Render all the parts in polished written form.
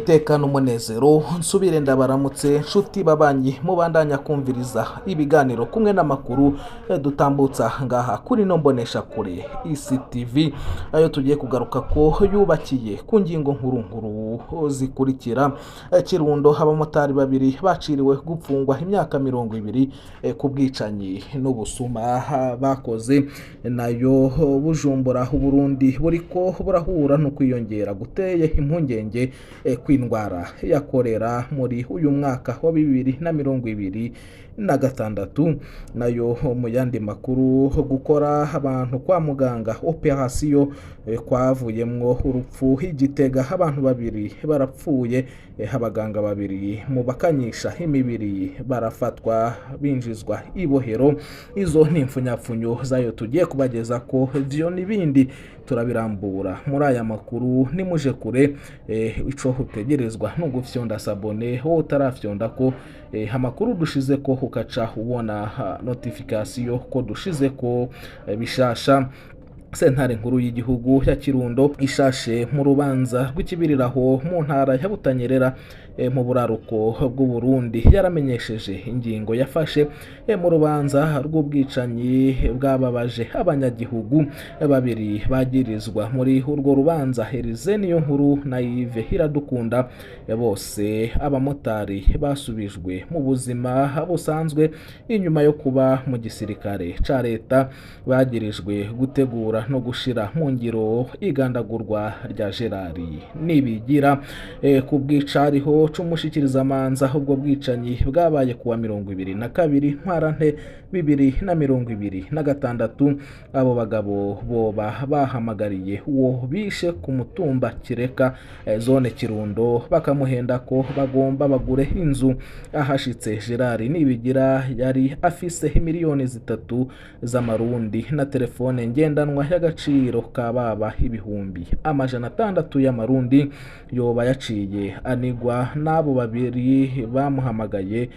Niteka n'umunezero nsubire ndabaramutse nshuti babanyi mubandanya kumviriza ibiganiro kumwe n'amakuru dutambutsa ngaha kuri no mbonesha kure ICTV, ayo tugiye kugaruka ko yubakiye ku ngingo nkuru nkuru zikurikira. Kirundo, abamotari babiri baciriwe gupfungwa imyaka 20 ku bwicanyi n'ubusuma bakoze. Nayo Bujumbura, Uburundi buriko burahura no kwiyongera guteye impungenge kw'indwara ya korera muri uyu mwaka wa 2026. Nayo mu yandi makuru, gukora abantu kwa muganga operation kwavuyemwo urupfu i Gitega, abantu babiri barapfuye, abaganga babiri mu bakanyisha imibiri barafatwa binjizwa ibohero. Izo ni impfunyapfunyo zayo tugiye kubageza ko vyo n'ibindi turabirambura muri aya makuru. Nimuje kure, ico utegerezwa no gufyonda s'abonner wowe utarafyonda ko, amakuru dushize ko ukaca ubona notification ko dushize ko bishasha. Sentare nkuru y'igihugu ya Kirundo ishashe mu rubanza rw'ikibiriraho mu ntara ya Butanyerera mu buraruko bw'u Burundi yaramenyesheje ingingo yafashe mu rubanza rw'ubwicanyi bwababaje abanyagihugu. Babiri bagirizwa muri urwo rubanza, Herize niyo nkuru na Yves Iradukunda, bose abamotari basubijwe mu buzima busanzwe inyuma yo kuba mu gisirikare ca leta, bagirijwe gutegura no gushira mu ngiro igandagurwa rya Gerard Nibigira. Ku bwicariho c'umushikirizamanza, ubwo bwicanyi bwabaye kuwa 22 Ntwarante 2026. Abo bagabo boba bahamagariye uwo bishe ku mutumba Kireka, zone Kirundo, bakamuhenda ko bagomba bagure inzu. Ahashitse, Gerard Nibigira yari afise miliyoni 3 z'amarundi na telefone ngendanwa y'agaciro ka baba 600,000 y'amarundi. Yoba yaciye anigwa n'abo babiri bamuhamagaye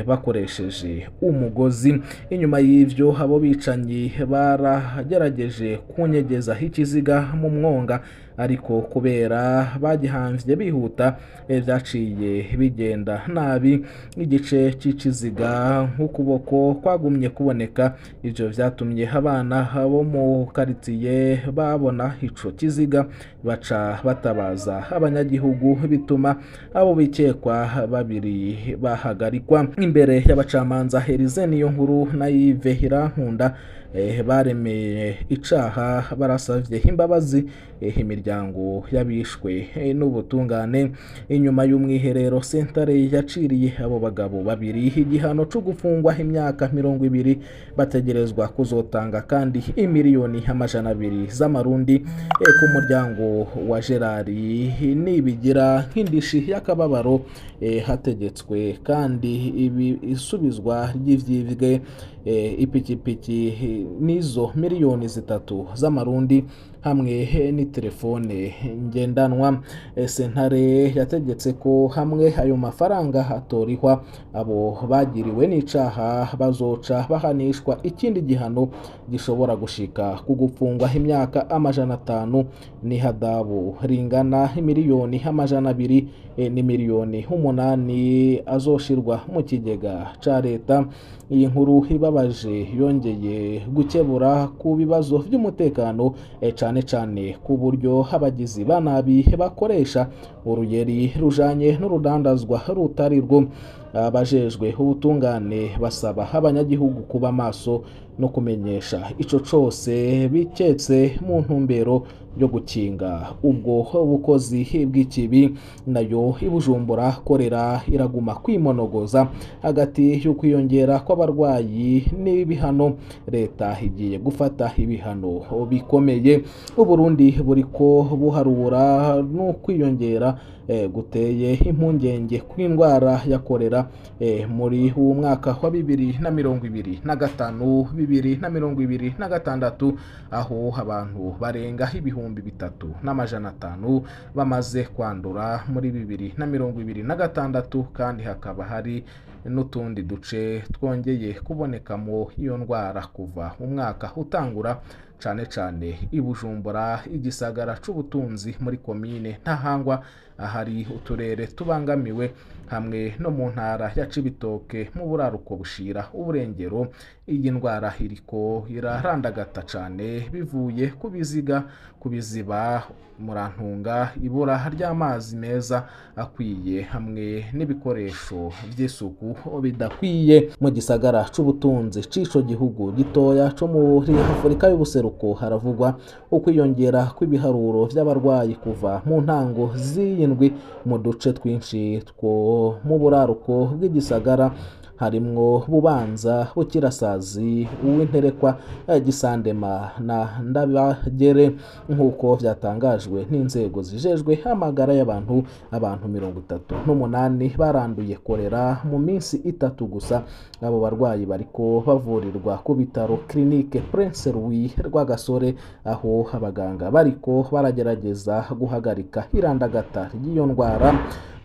bakoresheje umugozi. Inyuma y'ivyo, abo bicanyi baragerageje kunyegeza ikiziga mu mwonga, ariko kubera bagihamvye bihuta, vyaciye bigenda nabi. Igice c'ikiziga nk'ukuboko kwagumye kuboneka. Ivyo vyatumye abana bo mu karitiye babona ico kiziga, baca batabaza abanyagihugu, bituma abo bikekwa babiri bahagarikwa. Imbere y'abacamanza, Herize niyo nkuru na Yves Irankunda baremeye icaha, barasavye imbabazi imiryango y'abishwe n'ubutungane. Inyuma y'umwiherero, sentare yaciriye abo bagabo babiri igihano co gufungwa imyaka 20. Bategerezwa kuzotanga kandi imiliyoni 200 z'amarundi ku muryango wa Gerard Nibigira nk'indishi y'akababaro. Hategetswe kandi ibi isubizwa ry'ivyibwe, ipikipiki n'izo miliyoni 3 z'amarundi hamwe n'itelefone ngendanwa. Sentare yategetse ko hamwe ayo mafaranga atorihwa, abo bagiriwe n'icaha bazoca bahanishwa ikindi gihano gishobora gushika ku gupfungwa imyaka 500 n'ihadabu ringana 200,000,000 n'8 miliyoni azoshirwa mu kigega ca leta. Iyi nkuru ibabaje yongeye gukebura ku bibazo by'umutekano, cane cane ku buryo abagizi ba nabi bakoresha uruyeri rujanye n'urudandazwa rutari rwo. Abajejwe ubutungane basaba abanyagihugu kuba maso no kumenyesha ico cose biketse mu ntumbero yo gukinga ubwo bukozi bw'ikibi. Nayo i Bujumbura, korera iraguma kwimonogoza hagati y'ukwiyongera kw'abarwayi n'ibihano. Leta igiye gufata ibihano bikomeye. Uburundi buriko buharura n'ukwiyongera guteye impungenge kw'indwara ya korera muri uwu mwaka wa 2025, 2026, aho abantu barenga 3,500 bamaze kwandura muri 2026, kandi hakaba hari n'utundi duce twongeye kubonekamo iyo ndwara kuva umwaka utangura. cane cane i Bujumbura, igisagara c'ubutunzi muri komine Ntahangwa, ahari uturere tubangamiwe, hamwe no mu ntara ya Cibitoke mu buraruko bushira uburengero. Iyi ndwara iriko irarandagata cane bivuye ku biziga, ku biziba, murantunga, ibura ry'amazi meza akwiye hamwe n'ibikoresho vy'isuku bidakwiye. Mu gisagara c'ubutunzi c'ico gihugu gitoya co muri Afurika y'ubuseruko haravugwa ukwiyongera kw'ibiharuro vy'abarwayi kuva mu ntango z'iyi ndwi mu duce twinshi two mu buraruko bw'igisagara, harimwo Bubanza, Bukirasazi, Uwinterekwa, Gisandema na Ndabagere, nk'uko vyatangajwe n'inzego zijejwe amagara y'abantu. Abantu 38 baranduye kolera mu minsi 3 gusa. Abo barwayi bariko bavurirwa ku bitaro Clinique Prince Louis Rwagasore, aho abaganga bariko baragerageza guhagarika irandagata ry'iyo ndwara.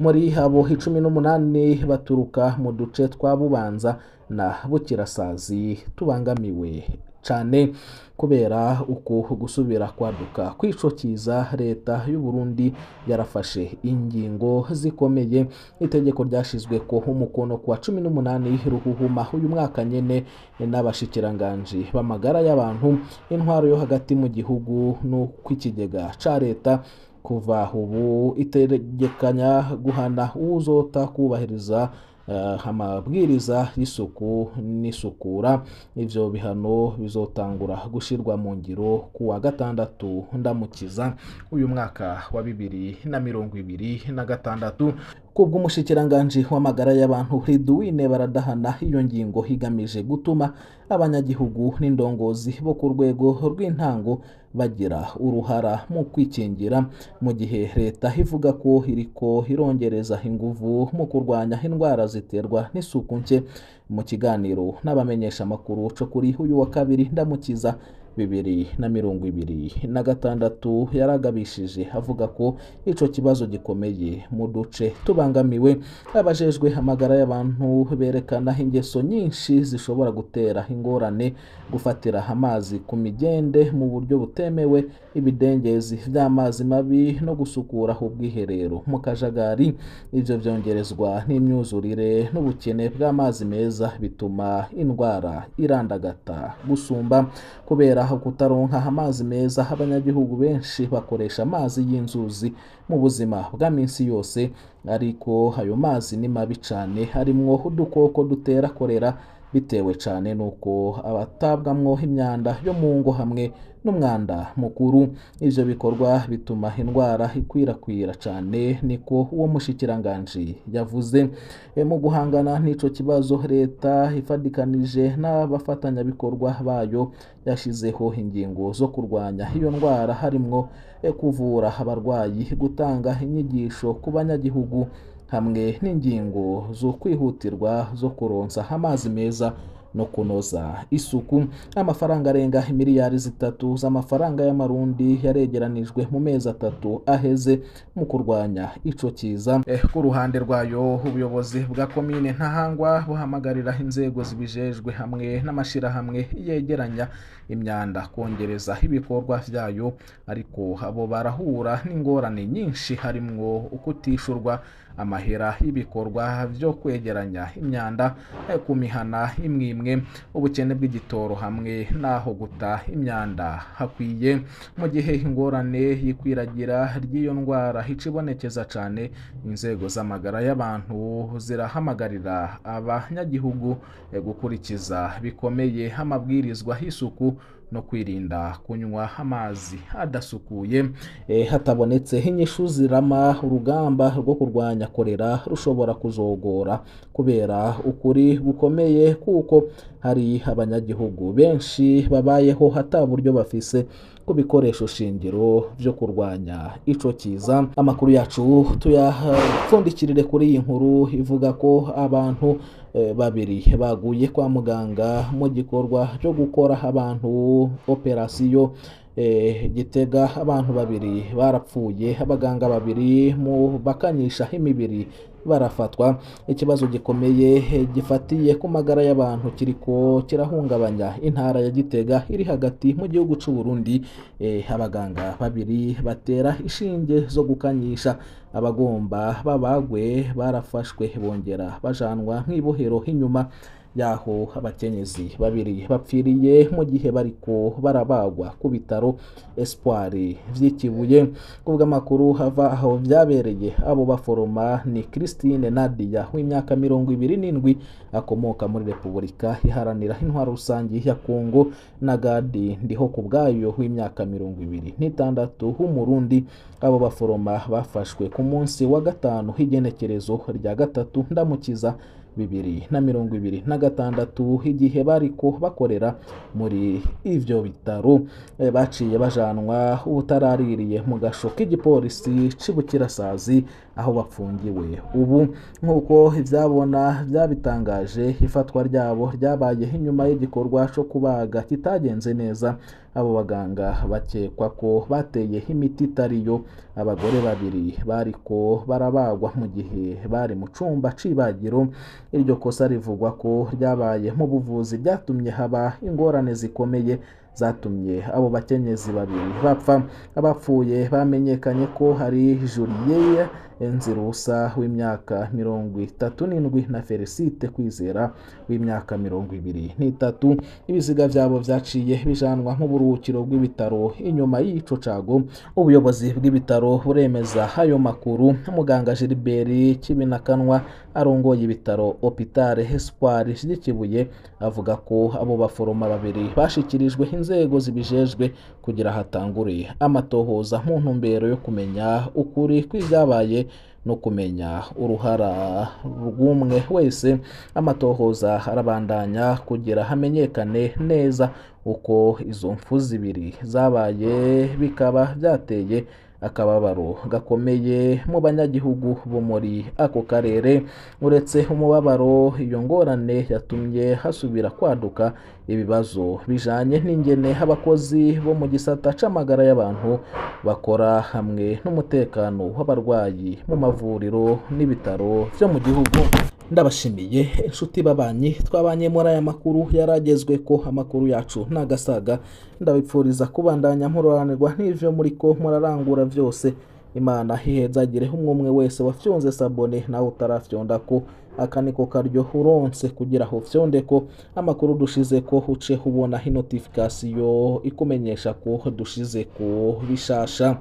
Muri abo 18 baturuka mu duce twa Bubanza na Bukirasazi tubangamiwe cane kubera uku gusubira kwaduka kw'ico kiza. Leta y'u Burundi yarafashe ingingo zikomeye. Itegeko ryashizwe ko umukono kuwa 18 Ruhuhuma uyu mwaka nyene n'abashikiranganji b'amagara y'abantu, intwaro yo hagati mu gihugu no kw'ikigega ca leta. Kuva ubu itegekanya guhana uwuzota kubahiriza amabwiriza y'isuku n'isukura. Ivyo bihano bizotangura gushirwa mu ngiro kuwa 6 Ndamukiza uyu mwaka wa 2026. Kubw'umushikiranganji w'amagara y'abantu Ridwine Baradahana, iyo ngingo igamije gutuma abanyagihugu n'indongozi bo ku rwego rw'intango bagira uruhara mu kwikingira, mu gihe leta ivuga ko iriko irongereza inguvu mu kurwanya indwara ziterwa n'isuku nke. Mu kiganiro n'abamenyesha makuru co kuri uyu wa 2 Ndamukiza 2026, yaragabishije avuga ko ico kibazo gikomeye mu duce tubangamiwe. Abajejwe amagara y'abantu berekana ingeso nyinshi zishobora gutera ingorane: gufatira amazi ku migende mu buryo butemewe, ibidengezi vy'amazi mabi no gusukura ubwiherero mu kajagari. Ivyo vyongerezwa n'imyuzurire n'ubukene bw'amazi meza, bituma indwara irandagata gusumba. Kubera kutaronka amazi meza, abanyagihugu benshi bakoresha amazi y'inzuzi mu buzima bwa minsi yose, ariko ayo mazi ni mabi cane, harimwo udukoko dutera kolera, bitewe cane nuko abatabwamwo imyanda yo mu ngo hamwe n'umwanda mukuru. Ivyo bikorwa bituma indwara ikwirakwira cane, niko uwo mushikiranganji yavuze. Mu guhangana n'ico kibazo, leta ifadikanije n'abafatanyabikorwa bayo yashizeho ingingo zo kurwanya iyo ndwara, harimwo kuvura abarwayi, gutanga inyigisho ku banyagihugu, hamwe n'ingingo zo kwihutirwa zo kuronsa amazi meza no kunoza isuku. Amafaranga arenga miliyari 3 z'amafaranga y'amarundi yaregeranijwe mu mezi 3 aheze mu kurwanya ico kiza. Ku ruhande rwayo, ubuyobozi bwa komine Ntahangwa buhamagarira inzego zibijejwe hamwe n'amashirahamwe yegeranya imyanda kongereza ibikorwa vyayo, ariko abo barahura n'ingorane nyinshi, harimwo ukutishurwa amahera y'ibikorwa vyo kwegeranya imyanda ku mihana imwimwe, ubukene bw'igitoro hamwe n'aho guta imyanda hakwiye. Mu gihe ingorane y'ikwiragira ry'iyo ndwara icibonekeza cane, inzego z'amagara y'abantu zirahamagarira abanyagihugu gukurikiza bikomeye amabwirizwa y'isuku no kwirinda kunywa amazi adasukuye. Hatabonetse inyishu zirama, urugamba rwo kurwanya kolera rushobora kuzogora kubera ukuri gukomeye, kuko hari abanyagihugu benshi babayeho hata buryo bafise ku bikoresho shingiro vyo kurwanya ico kiza. Amakuru yacu tuyapfundikirire kuri iyi nkuru ivuga ko abantu babiri baguye kwa muganga mu gikorwa cyo gukora abantu operasiyo Gitega. Abantu babiri barapfuye, abaganga babiri mu bakanyisha imibiri barafatwa. Ikibazo gikomeye gifatiye ku magara y'abantu kiriko kirahungabanya intara ya Gitega iri hagati mu gihugu c'u Burundi. Abaganga babiri batera ishinge zo gukanyisha abagomba babagwe barafashwe bongera bajanwa mw'ibohero inyuma yaho abakenyezi babiri bapfiriye mu gihe bariko barabagwa ku bitaro Espoir vy'Ikibuye. Kubw'amakuru hava aho vyabereye, abo baforoma ni Christine Nadia w'imyaka 27 akomoka muri Repubulika Iharanira Intwaro Rusangi ya Kongo na Gadi Ndiho Kubwayo w'imyaka 26 w'Umurundi. Abo baforoma bafashwe ku munsi wa gatanu h'igenekerezo rya 3 Ndamukiza 2026 igihe bariko bakorera muri ivyo bitaro. Baciye bajanwa ubutaraririye mu gasho k'igipolisi c'Ibukirasazi aho bapfungiwe ubu. Nk'uko ivyabona vyabitangaje, ifatwa ryabo ryabaye inyuma y'igikorwa co kubaga kitagenze neza. Abo baganga bakekwa ko bateye imiti itariyo abagore babiri bariko barabagwa mu gihe bari mu cumba c'ibagiro. Iryo kosa rivugwa ko ryabaye mu buvuzi ryatumye haba ingorane zikomeye zatumye abo bakenyezi babiri bapfa. Abapfuye bamenyekanye ko hari Julie Nzirusa w'imyaka 37 na Felicite Kwizera w'imyaka 23. Ibiziga vyabo vyaciye bijanwa mu buruhukiro bw'ibitaro inyuma y'ico cago. Ubuyobozi bw'ibitaro buremeza ayo makuru. Muganga Gilbert Kibinakanwa arongoye ibitaro Hôpital Espoir vy'Ikibuye avuga ko abo baforoma babiri bashikirijwe inzego zibijejwe kugira hatangure amatohoza mu ntumbero yo kumenya ukuri kw'ivyabaye no kumenya uruhara rw'umwe wese. Amatohoza arabandanya kugira hamenyekane neza uko izo mfu zibiri zabaye, bikaba byateye akababaro gakomeye mu banyagihugu bo muri ako karere. Uretse umubabaro, iyo ngorane yatumye hasubira kwaduka ibibazo bijanye n'ingene abakozi bo mu gisata c'amagara y'abantu bakora hamwe n'umutekano w'abarwayi mu mavuriro n'ibitaro vyo mu gihugu. Ndabashimiye inshuti babanyi twabanye muri aya makuru yaragezwe ko amakuru yacu nagasaga. Ndabipfuriza kubandanya muroranirwa n'ivyo muriko murarangura vyose. Imana ihezagire umwe wese wafyonze sabone nawe utarafyonda ko aka niko karyo uronse kugira aho fyonde ko amakuru dushize ko uce ubona notification ikumenyesha ko dushize ko bishasha.